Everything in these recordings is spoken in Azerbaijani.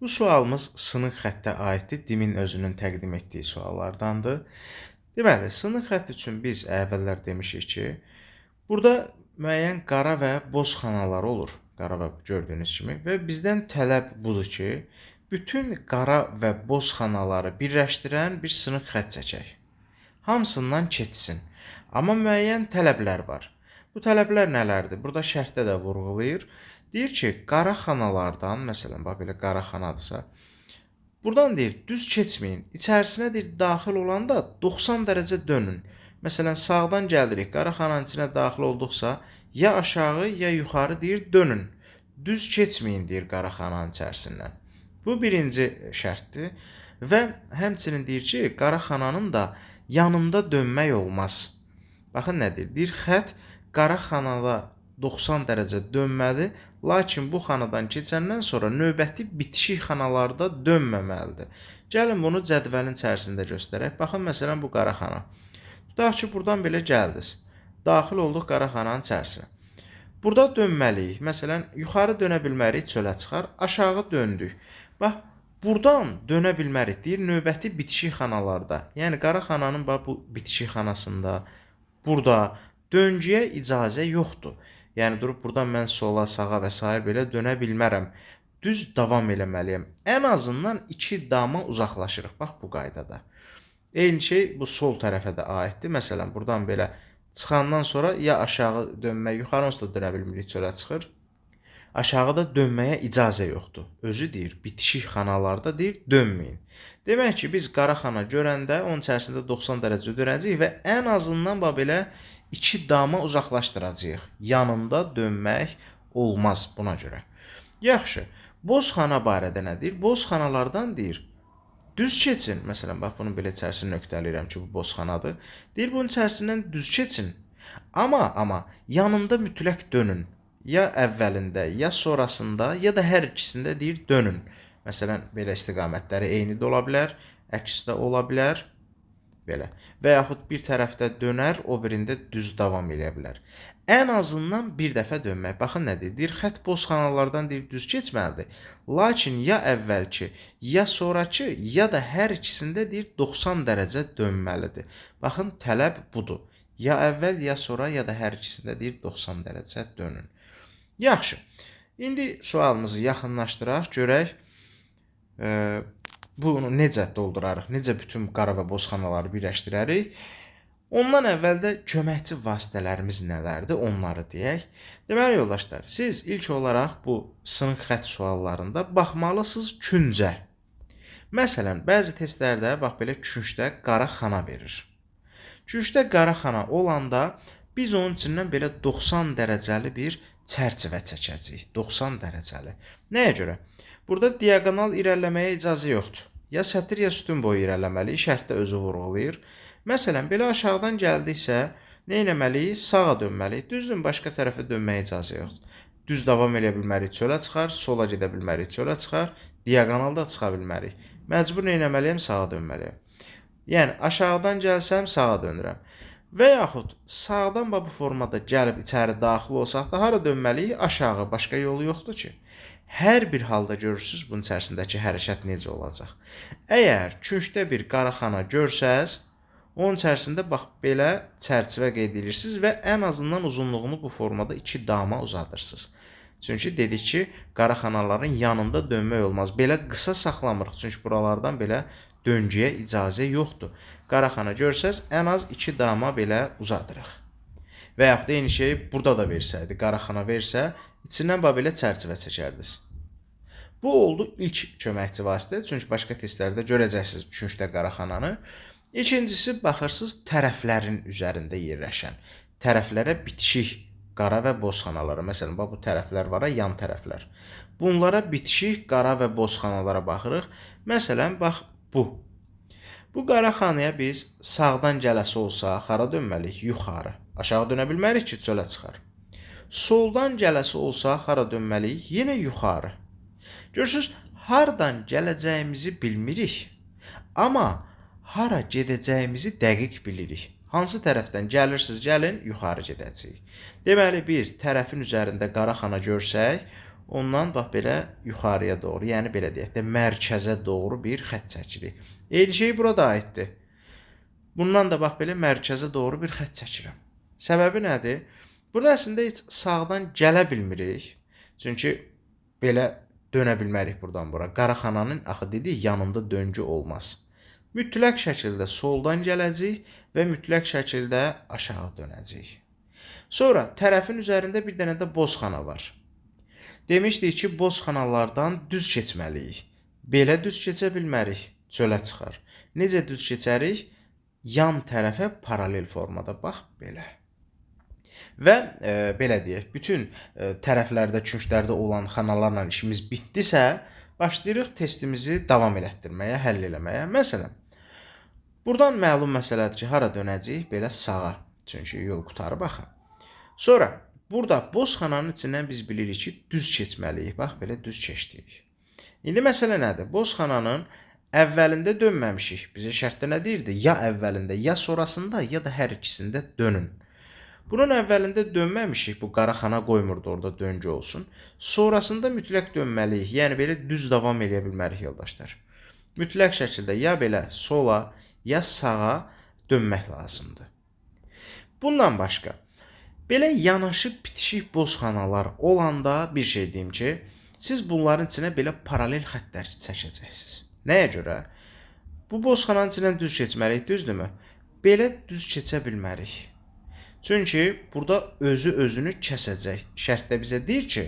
Bu sualımız sınıq xəttə aiddir. DİM-in özünün təqdim etdiyi suallardandır. Deməli, sınıq xətt üçün biz əvvəllər demişik ki, burada müəyyən qara və boz xanalar olur. Qara və gördüyünüz kimi və bizdən tələb budur ki, bütün qara və boz xanaları birləşdirən bir sınıq xətt çəkək. Hamısından keçsin. Amma müəyyən tələblər var. Bu tələblər nələrdir? Burada şərtdə də vurğulayır. Deyir ki, qara xanalardan, məsələn, bax belə qara xanadırsa, buradan deyir, düz keçməyin. İçərisinə deyir, daxil olanda 90 dərəcə dönün. Məsələn, sağdan gəlirik, qara xananın içinə daxil olduqsa, ya aşağı, ya yuxarı deyir, dönün. Düz keçməyin deyir qara xananın içərisindən. Bu birinci şərtdir. Və həmçinin deyir ki, qara xananın da yanında dönmək olmaz. Baxın nə deyir? Deyir, xətt qara xanada 90 dərəcə dönməli, lakin bu xanadan keçəndən sonra növbəti bitişik xanalarda dönməməlidir. Gəlin bunu cədvəlin içərisində göstərək. Baxın, məsələn, bu qara xana. Tutaq ki, buradan belə gəldiniz. Daxil olduq qara xananın içərisinə. Burada dönməliyik. Məsələn, yuxarı dönə bilmərik, çölə çıxar. Aşağı döndük. Bax, buradan dönə bilmərik, deyir, növbəti bitişik xanalarda. Yəni, qara xananın bax, bu bitişik xanasında, burada döngüyə icazə yoxdur. Yəni, durub buradan mən sola, sağa və sair belə dönə bilmərəm. Düz davam eləməliyəm. Ən azından 2 dama uzaqlaşırıq. Bax, bu qaydada. Eyni şey bu sol tərəfə də aiddir. Məsələn, buradan belə çıxandan sonra ya aşağı dönmək, yuxarı onsuz da dönə bilmirik, çölə çıxır. Aşağıda dönməyə icazə yoxdur. Özü deyir, bitişik xanalarda deyir, dönməyin. Demək ki, biz qara xana görəndə onun içərisində 90 dərəcə dönəcəyik və ən azından bax belə 2 dama uzaqlaşdıracağıq. Yanında dönmək olmaz buna görə. Yaxşı, boz xana barədə nə deyir? Boz xanalardan deyir, düz keçin. Məsələn, bax, bunu belə içərisini nöqtələyirəm ki, bu boz xanadır. Deyir, bunun içərisindən düz keçin. Amma yanında mütləq dönün. Ya əvvəlində, ya sonrasında, ya da hər ikisində deyir, dönün. Məsələn, belə istiqamətləri eyni də ola bilər, əksi də ola bilər. Belə. Və yaxud bir tərəfdə dönər, o birində düz davam eləyə bilər. Ən azından bir dəfə dönmək. Baxın nə deyir? Deyir, xətt boz xanalardan deyir, düz keçməlidir. Lakin ya əvvəlki, ya sonrakı, ya da hər ikisində deyir, 90 dərəcə dönməlidir. Baxın, tələb budur. Ya əvvəl, ya sonra, ya da hər ikisində deyir, 90 dərəcə dönün. Yaxşı. İndi sualımızı yaxınlaşdıraq, görək. Bunu necə doldurarıq, necə bütün qara və boz xanaları birləşdirərik. Ondan əvvəl də köməkçi vasitələrimiz nələrdir, onları deyək. Deməli, yoldaşlar, siz ilk olaraq bu sınıq xətt suallarında baxmalısınız küncə. Məsələn, bəzi testlərdə bax belə küncdə qara xana verir. Küncdə qara xana olanda biz onun içindən belə 90 dərəcəli bir çərçivə çəkəcəyik. 90 dərəcəli. Nəyə görə? Burada diaqonal irəliləməyə icazə yoxdur. Ya sətir, ya sütun boyu irəliləməliyik. Şərtdə özü vurğulayır. Məsələn, belə aşağıdan gəldiksə, nə etməliyik? Sağa dönməliyik. Düzdür, başqa tərəfə dönməyə icazə yoxdur. Düz davam eləyə bilmərik, çölə çıxar. Sola gedə bilmərik, çölə çıxar. Diaqonal da çıxa bilmərik. Məcbur nə etməliyəm? Sağa dönməliyəm. Yəni, aşağıdan gəlsəm, sağa dönürəm. Və yaxud sağdan bu formada gəlib içəri daxil olsaq da hara dönməliyik? Aşağı, başqa yolu yoxdur ki. Hər bir halda görürsünüz bunun içərisindəki hərəkət necə olacaq. Əgər küncdə bir qara xana görsəz, onun içərisində bax belə çərçivə qeyd edirsiniz və ən azından uzunluğunu bu formada 2 dama uzadırsınız. Çünki dedik ki, qara xanaların yanında dönmək olmaz. Belə qısa saxlamırıq. Çünki buralardan belə döngüyə icazə yoxdur. Qara xana görsəz, ən az 2 dama belə uzadırıq. Və yaxud da eyni şeyi burada da versəydi, qara xana versə, içindən bax belə çərçivə çəkərdiniz. Bu oldu ilk köməkçi vasitə. Çünki başqa testlərdə görəcəksiniz küncdə qara xananı. İkincisi, baxırsınız tərəflərin üzərində yerləşən, tərəflərə bitişik qara və boz xanalara. Məsələn, bax bu tərəflər var, yan tərəflər. Bunlara bitişik qara və boz xanalara baxırıq. Məsələn, bax bu. Bu qara xanaya biz sağdan gələsi olsa, hara dönməliyik? Yuxarı. Aşağı dönə bilmərik ki, çölə çıxar. Soldan gələsi olsa, hara dönməliyik? Yenə yuxarı. Görürsünüz, hardan gələcəyimizi bilmirik. Amma hara gedəcəyimizi dəqiq bilirik. Hansı tərəfdən gəlirsiniz, gəlin, yuxarı gedəcəyik. Deməli, biz tərəfin üzərində qara xana görsək, Ondan bax belə yuxarıya doğru, yəni belə deyək də mərkəzə doğru bir xətt çəkirik. Eyni şey burada aiddir. Bundan da bax belə mərkəzə doğru bir xətt çəkirəm. Səbəbi nədir? Burada əslində heç sağdan gələ bilmirik. Çünki belə dönə bilmərik buradan bura. Qara xananın axı dedik yanında döngü olmaz. Mütləq şəkildə soldan gələcəyik və mütləq şəkildə aşağı dönəcəyik. Sonra tərəfin üzərində bir dənə də boz xana var. Demişdik ki, boz xanalardan düz keçməliyik. Belə düz keçə bilmərik, çölə çıxar. Necə düz keçərik? Yan tərəfə paralel formada, bax belə. Və belə deyək, bütün tərəflərdə, künclərdə olan xanalarla işimiz bitdisə, başlayırıq testimizi davam elətdirməyə, həll eləməyə. Məsələn, buradan məlum məsələdir ki, hara dönəcəyik? Belə sağa. Çünki yol qurtarıb axı. Sonra burada boz xananın içindən biz bilirik ki, düz keçməliyik. Bax, belə düz keçdik. İndi məsələ nədir? Boz xananın əvvəlində dönməmişik. Bizə şərtdə nə deyirdi? Ya əvvəlində, ya sonrasında, ya da hər ikisində dönün. Bunun əvvəlində dönməmişik. Bu qara xana qoymurdu orada döngü olsun. Sonrasında mütləq dönməliyik. Yəni belə düz davam eləyə bilmərik yoldaşlar. Mütləq şəkildə ya belə sola, ya sağa dönmək lazımdır. Bundan başqa, belə yanaşı bitişik boz xanalar olanda bir şey deyim ki, siz bunların içinə belə paralel xəttlər çəkəcəksiniz. Nəyə görə? Bu boz xananın içindən düz keçməliyik, düzdürmü? Belə düz keçə bilmərik. Çünki burada özü özünü kəsəcək. Şərtdə bizə deyir ki,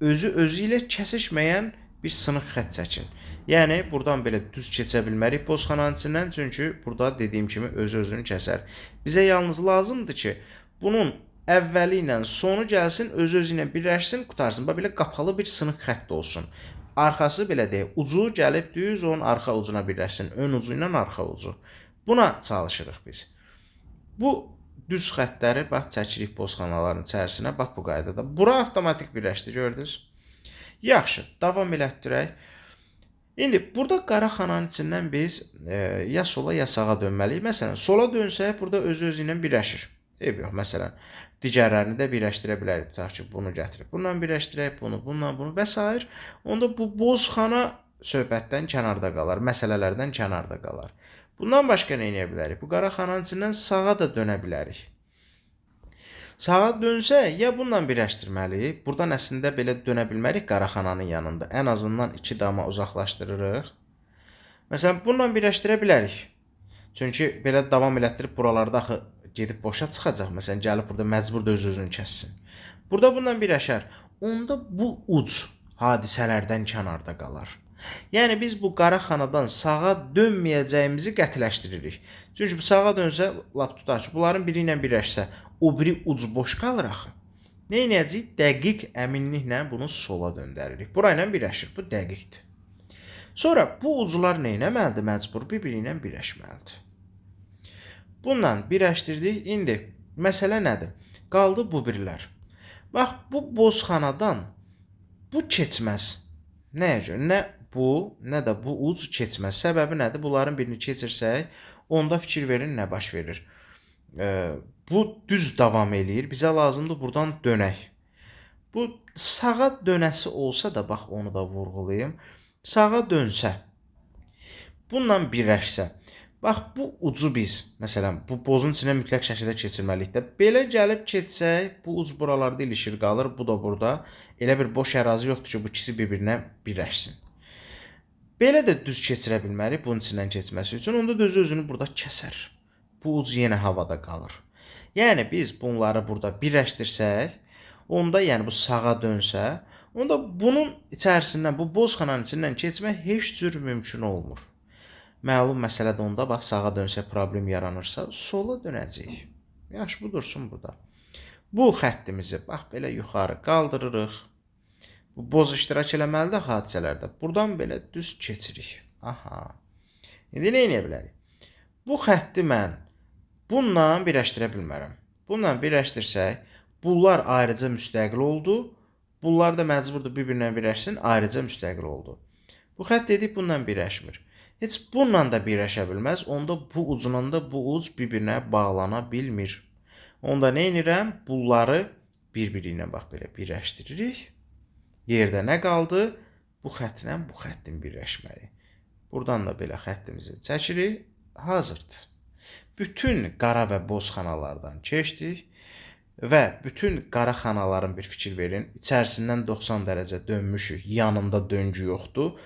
özü özü ilə kəsişməyən bir sınıq xətt çəkin. Yəni, buradan belə düz keçə bilmərik boz xananın içindən, çünki burada dediyim kimi özü özünü kəsər. Bizə yalnız lazımdır ki, bunun əvvəli ilə sonu gəlsin, özü özü ilə birləşsin, qutarsın. Bax, belə qapalı bir sınıq xətt olsun. Arxası belə deyək, ucu gəlib düz onun arxa ucuna birləşsin, ön ucu ilə arxa ucu. Buna çalışırıq biz. Bu düz xəttləri bax çəkirik boz xanaların içərisinə, bax bu qaydada. Bura avtomatik birləşdi, gördünüz? Yaxşı, davam elətdirək. İndi burada qara xananın içindən biz ya sola ya sağa dönməliyik. Məsələn, sola dönsək burada özü-özü ilə birləşir. Eyb yox, məsələn, digərlərini də birləşdirə bilərik. Tutaq ki, bunu gətirib bununla birləşdirək, bunu, bununla, bunu və s. Onda bu boz xana söhbətdən kənarda qalar, məsələlərdən kənarda qalar. Bundan başqa nə edə bilərik? Bu qara xananın içindən sağa da dönə bilərik. Sağa dönsək, ya bununla birləşdirməliyik. Buradan əslində belə dönə bilmərik qara xananın yanında. Ən azından 2 dama uzaqlaşdırırıq. Məsələn, bununla birləşdirə bilərik. Çünki belə davam elətdirib buralarda axı gedib boşa çıxacaq. Məsələn, gəlib burada məcburdur öz-özünü kəssin. Burada bununla birləşər. Onda bu uc hadisələrdən kənarda qalar. Yəni biz bu qara xanadan sağa dönməyəcəyimizi qətiləşdiririk. Çünki bu sağa dönsə, lap tutaq ki, bunların biri ilə birləşsə, o biri uc boş qalır axı. Nə edəcəyik? Dəqiq əminliklə bunu sola döndəririk. Bura ilə birləşir. Bu dəqiqdir. Sonra bu uclar nə etməlidir? Məcbur bir-biri ilə birləşməlidir. Bununla birləşdirdik. İndi məsələ nədir? Qaldı bu birlər. Bax, bu boz xanadan bu keçməz. Nəyə görə? Nə bu, nə də bu uc keçməz. Səbəbi nədir? Bunların birini keçirsək, onda fikir verin nə baş verir. Bu düz davam eləyir. Bizə lazımdır buradan dönək. Bu sağa dönəsi olsa da, bax onu da vurğulayım. Sağa dönsə, bununla birləşsə, bax bu ucu biz, məsələn, bu bozun içinə mütləq şəkildə keçirməliyik də. Belə gəlib keçsək, bu uc buralarda ilişir qalır, bu da burada. Elə bir boş ərazi yoxdur ki, bu ikisi bir-birinə birləşsin. Belə də düz keçirə bilmərik bunun içindən keçməsi üçün. Onda da özü-özünü burada kəsər. Bu uc yenə havada qalır. Yəni biz bunları burada birləşdirsək, onda yəni bu sağa dönsə, onda bunun içərisindən, bu boz xananın içindən keçmək heç cür mümkün olmur. Məlum məsələdir onda, bax sağa dönsə problem yaranırsa, sola dönəcəyik. Yaxşı, bu dursun burada. Bu xəttimizi bax belə yuxarı qaldırırıq. Bu boz iştirak eləməlidir hadisələrdə. Buradan belə düz keçirik. Aha. İndi nə edə bilərik? Bu xətti mən bununla birləşdirə bilmərəm. Bununla birləşdirsək, bunlar ayrıca müstəqil oldu. Bunlar da məcburdur bir-birinə birləşsin, ayrıca müstəqil oldu. Bu xətt dedik bununla birləşmir. Heç bununla da birləşə bilməz. Onda bu ucunla da bu uc bir-birinə bağlana bilmir. Onda nə edirəm? Bunları bir-biri ilə bax belə birləşdiririk. Yerdə nə qaldı? Bu xəttlə bu xəttin birləşməyi. Buradan da belə xəttimizi çəkirik. Hazırdır. Bütün qara və boz xanalardan keçdik və bütün qara xanaların bir fikir verin. İçərisindən 90 dərəcə dönmüşük. Yanında döngü yoxdur.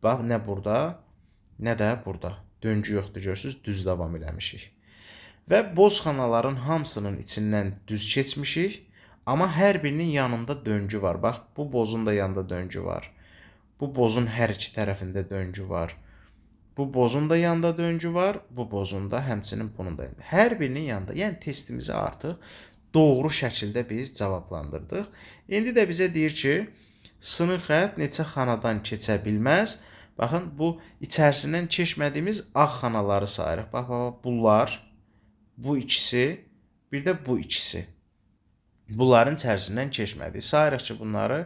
Bax, nə burada, nə də burada. Döngü yoxdur, görürsünüz, düz davam eləmişik. Və boz xanaların hamısının içindən düz keçmişik. Amma hər birinin yanında döngü var. Bax, bu bozun da yanında döngü var. Bu bozun hər iki tərəfində döngü var. Bu bozun da yanında döngü var. Bu bozun da, həmçinin bunun da yanında. Hər birinin yanında. Yəni testimizi artıq doğru şəkildə biz cavablandırdıq. İndi də bizə deyir ki, sınıq xətt neçə xanadan keçə bilməz. Baxın, bu içərisindən keçmədiyimiz ağ xanaları sayırıq. Bax, bax, bax, bunlar, bu ikisi, bir də bu ikisi. Bunların içərisindən keçmədik. Sayırıq ki, bunları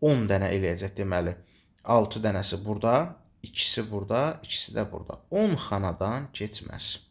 10 dənə eləyəcək deməli. 6 dənəsi burada, ikisi burada, ikisi də burada. 10 xanadan keçməz.